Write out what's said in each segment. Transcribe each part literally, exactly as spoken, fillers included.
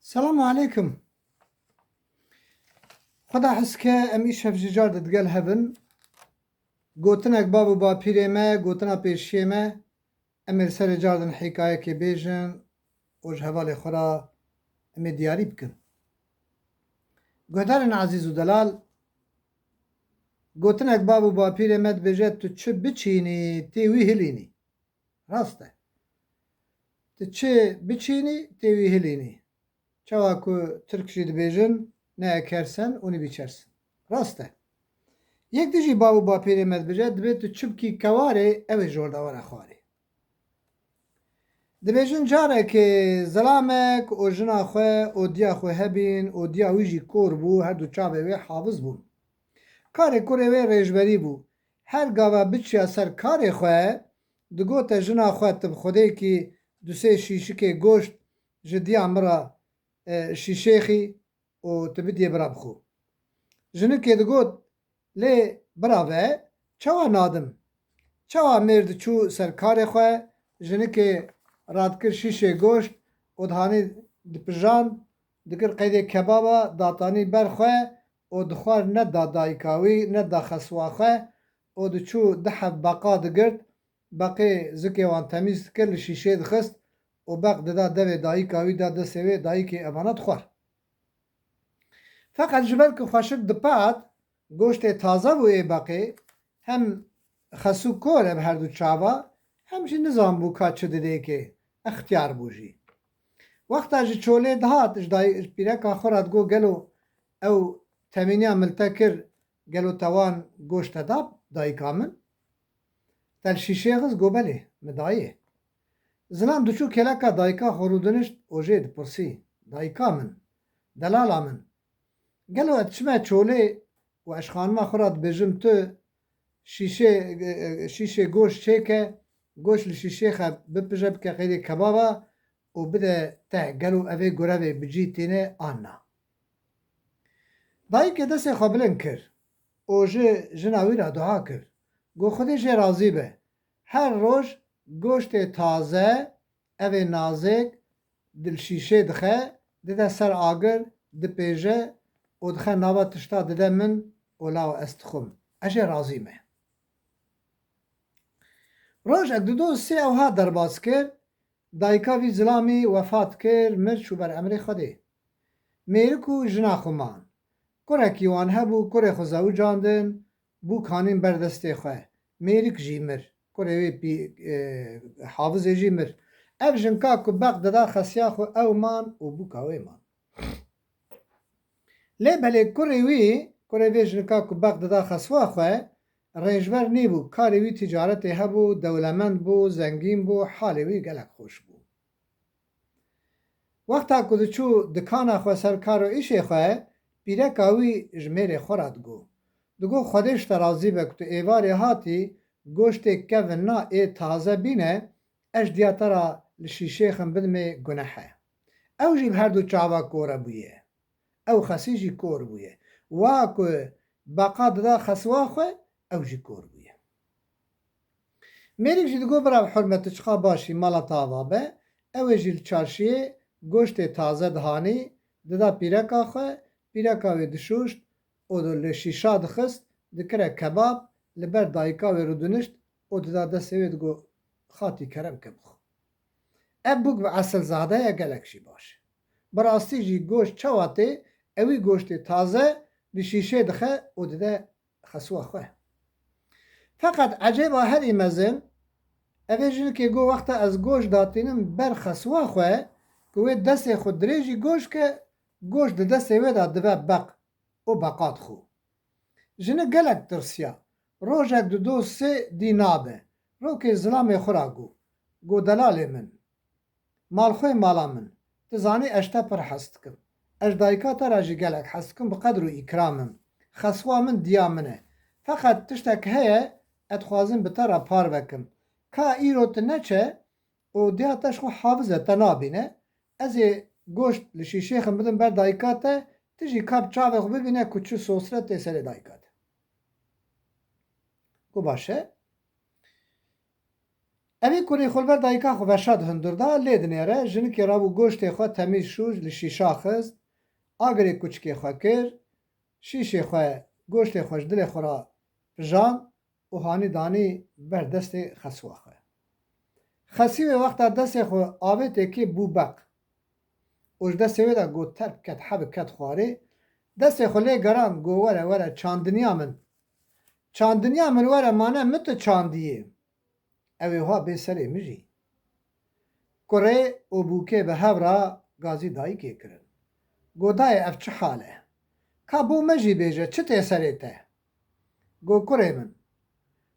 Selamu aleykum. Xweda hezke em îşev jî car didigel hebin. Gotinek bav û bapîrê me, gotina pêşiyê me, em ê li serê car din hîkayekê bêjin û ji hevalê xwe re em ê diyarî bikin. Guhdarên ezîz û delal, gotinek bav û bapîrê me dibêje, tu çi biçînî, tê wî hilînî. Rast e. Tu çi biçînî, tê wî hilînî. Çawa ku Tirk jî dibêjin, ne ekersen, onî biçersin. Rast e. Yek dijî bav û bapîrê me dibêje, dibê tu çi bikî kewarê, ew ê ji we re were xwarê. Dibêjin carekê zilamek û jina xwe û diya xwe hebîn û diya wî jî kor bû, her du çavê wê haviz bûn. Karê kurê wê rêjberî bû. Her gava biçiya ser karê xwe, digote jina xwe, tu bi Xwedêkî du sê şîşikê goşt ji diya min re, e, şîşêxî û tu bidiyê bira bixwe. Jinikê digot, lê birave, çawa nadim? Çawa mêr diçû ser karê xwe, jinikê radikir şîşê goşt û dihanî dipijand, dikir qeydê kebaba, datanî ber xwe û dixwar, neda dayika wî, neda xeswa xwe û diçû du heb beqa digirt, beqê zikê wan temîz dikir, li şîşê dixist û beq dida devê dayika wî, da destê wê, dayikê evana dixwar. Feqet ji ber ku xweşik dipat, goştê taze bû ê beqê, hem xesû kor e bi her du çava, hem jî nizanbû ka çi didê kê, extiyar bû jî. Wexta ji çolê dihat, ji day-, ji pîreka xwe re digot, gelo ew temîniya milte kir, gelo te wan goşte da dayika min? Te li şîşê xist, got, belê, min dayê. Zilam diçû kêleka dayika xwe rûdinişt û jê dipirsî, dayika min, delala min, gelo ez diçime çolê û ez ji xanima xwe re dibêjim, tu şîşê, şîşê goşt çêke, goşt li şîşê xe bipije, bike qeydê kebaba û bide te, gelo evê gurevê bi cî tîne an na? Dayikê destê xwe bilind kir û ji jina wî re dua kir. Got, Xwedê jê razî be. Her roj goştê taze, evê nazêk, di li şîşê dixe, dide ser agir, dipêje û dixe nava tişta dide min û law ez dixwim. Ez jê razî me. Rojek dido sê ew hat derbas kir, dayika vî zilamî wefat kir, mir, çû ber emrê Xwedê. Mêrik û jina xwe man. Kurekî wan hebû, kurê xwe zewicandin, bûk hanîn ber destê xwe. Mêrik jî mir. Kurê wê pî-, e, Havizê jî mir. Ev jinka ku beq dida xesiya xwe ew man û bûka wê man. Lê belê kurê wî, kurê vê jinika ku beq dida xeswa xwe, rêjber nîbû. Karê wî tîcaretê hebû, dewlemend bû, zengîn bû, halê wî gelek xweş bû. Wexta ku diçû dikana xwe ser kar û îşê xwe, pîreka wî ji mêrê xwe re digot. Digot, Xwedê ji te razî be ku tu êvarê hatî, goştê kevin na ê taze bîne, ez diya te re li şîşêxin bidimê, guneh e. Ew jî bi her du çava kore bûye. Ew xesî jî kor bûye. Wa ku beqa dida xeswa xwe, ew jî kor bûye. Mêrik jî digot, bira bi hurmet, tu çiqa başî, mala te ava be. Ew ê jî li çarşiyê goştê taze dihanî, dida pîreka xwe, pîreka wê dişûşt û li şîşa dixist, dikire kebab, li ber dayika wê rûdinişt û dida destê wê, digot, Xatî kerem ke bixwe. Ev bûk bi esilzade ye, gelek jî baş e. Bi rastî jî goşt çawa tê, ewî goştê taze li şîşê dixe û dide xeswa xwe. Feqet ecêba herî mezin, evê jinikê got, wexta ez goşt datînim ber xeswa xwe, ku wê destê xwe dirêjî goşt ke, goşt di destê wê de dibe beq û beqa dixwe. Jinik gelek tirsiya. Rojek dido sê dî nabe. Rokê zilamê xwe ra got. Got, delalê min, malxwê mala min, tu zanî ez ji te pir hez dikim. Ez ji dayika te re jî gelek hez dikim, bi qedr û îkram im. Xeswa min diya min e. Feqet tiştek heye, ez dixwazim bi te re parve kim. Ka îro tu neçe, û diya te ji xwe hafiz e, te nabîne. Ez ê goşt li şîşêxin bidim ber dayika te, tu jî ka bi çavê xwe bibîne ku çi sosret tê serê dayika te. Ku baş e. Evî kurê xwe li ber dayika xwe veşa di hundir da, lê dinêre, jinikê rabû goştê xwe temîz şûj li şîşa xist, agirê kuçikê xwe kir, şîşê xwe, goştê xwe ji dilê xwe re pijan û hanî danî ber destê Xesûa xwe. Xesî wê wexta destê xwe avêtê kê bû beq û ji destê wê de got, terp ket, hebi ket xwarê. Destê xwe lê gerand, got, were, were, çandiniya min. Çandiniya min were, mane min tu çandiyê. Ew ê ha bê serê min jî. Kurê û bûkê bi hev re gazî dayikê kirin. Got, dayê, ev çi hal e? Ka bo me jî bêje, çi tê serê te? Got, kurê min,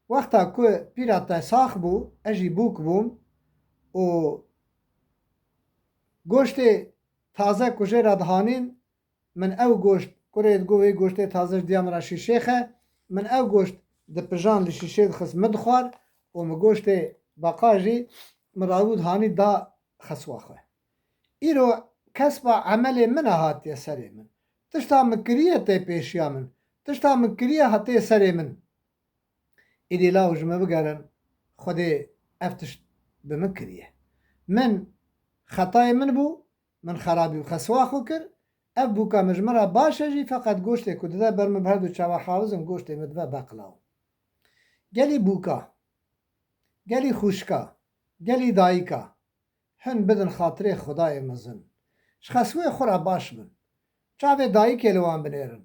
wexta ku pîra te sax bû, ez jî bûk bûm û goştê taze ku jê re dihanîn, min ew goşt, kurê digot, wê goştê taze ji diya min re şîşê xe, min ew goşt dipijan, li şîşê dixist, min dixwar û min goştê beqa jî min rabû dihanî da Xesûa xwe. Îro kesba emelê min e hatiye serê min. Tişta min kiriye tê pêşiya min. Tişta min kiriye hatê serê min. Îdî law ji min bigerin, Xwedê ev tişt bi min kiriye. Min, xetayê min bû, min xerabî bi Xesûa xwe kir. Ev bûka min ji min re baş e jî, feqet goştê ku dide ber min, bi her du çawa hawiz im, goştê min dibe beq law. Gelî bûka, gelî xwişka, gelî dayika, hin bidin xatirê Xwedayê mezin. Ji Xesûê xwe re baş bin. Çavê dayikê li wan binêrin.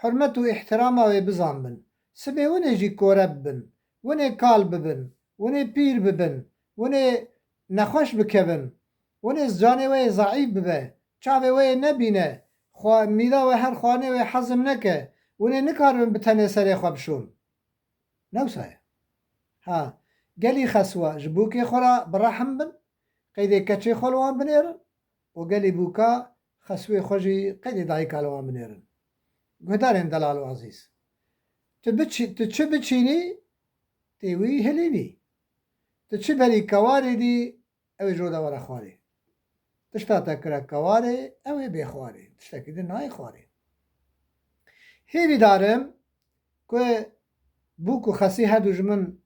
Hurmet û îhtirama wê bizanbin. Sibê winê jî kore bibin. Winê kal bibin. Winê pîr bibin. Winê nexweş bikevin. Winê canê wê yê zeîf bibe. Çavê wê yê nebîne. Xwe, mîra wê her xwarinê wê hezm neke. Winê nikaribin bi tenê serê xwe bişon. Ne wisa ye. Ha, gelî Xesûa ji bûkê xwe re bi rehm bin, qeydê keçê xwe li wan binêrin û gelî bûka Xesûê xwe jî qeydê dayika li wan binêrin. Guhdarên delal û ezîz, tu biçî-, tu çi biçînî, tê wî hilînî. Tu çi berî kewarê dî, ew ê ji we de were xwarê. Tişta te kire kewarê, ew ê bê xwarê. Tiştekî din nayê xwarê. Hêvîdar im ku bûk û Xesî her du ji min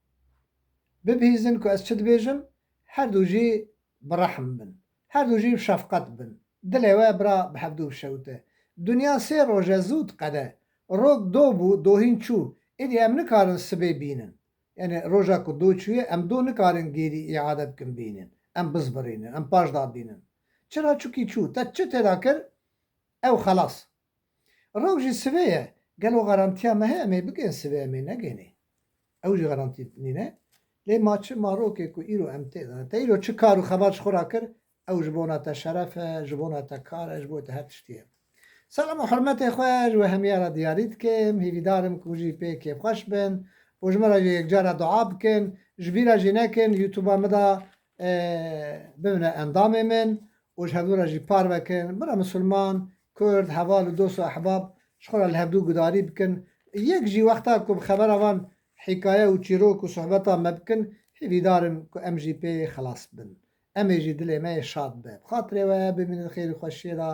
bibihîzin ku ez çi dibêjim, her du jî bi rehm bin. Her du jî bi şefqet bin. Dilê we bira bi hevdû bişewite. Dinya sê roj e zû diqede. Rok do bû, dohîn çû. Êdî em nikarin sibê bînin. Yani roja ku do çûye, em do nikarin gêrî îade bikin bînin. Em bizbirînin, em paş da bînin. Çira? Çukî çû. Te çi têda kir? Ew xelas. Rok jî sibê ye. Gelo garantiya me heye em ê bigên sibê, em ê negênê? Ew jî garantî nîne. Lê ma çi, ma rokê ku îro em tê de, te îro çi kar û xebat ji xwe ra kir, ew ji bona te şeref e, ji bona te kar e, ji bo te her tiştî ye. Selam û hurmetê xwe ji we hemiya re diyarî dikim. Hêvîdar im ku jî pê kêfxweş bin û ji min re jî yekcara dua bikin. Ji bîra jî nekin, YouTube-a min de, e, bibine endamê min û ji hevdû re jî parve kin. Bira misilman, kurd, heval û dost û ehbab ji xwe re li hevdû gudarî bikin. Yek jî wexta ku bi xebera van hîkaye û çîrok û sohbeta me bikin, hêvîdar im ku em jî pê xelas bin. Em ê jî dilê me yê şad be. Bi xatirê we bimînin xêr û xweşiyê de.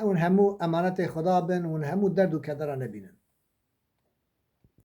Ew hemû emanetê Xweda bin, hûn hemû derd û kedera nebînin.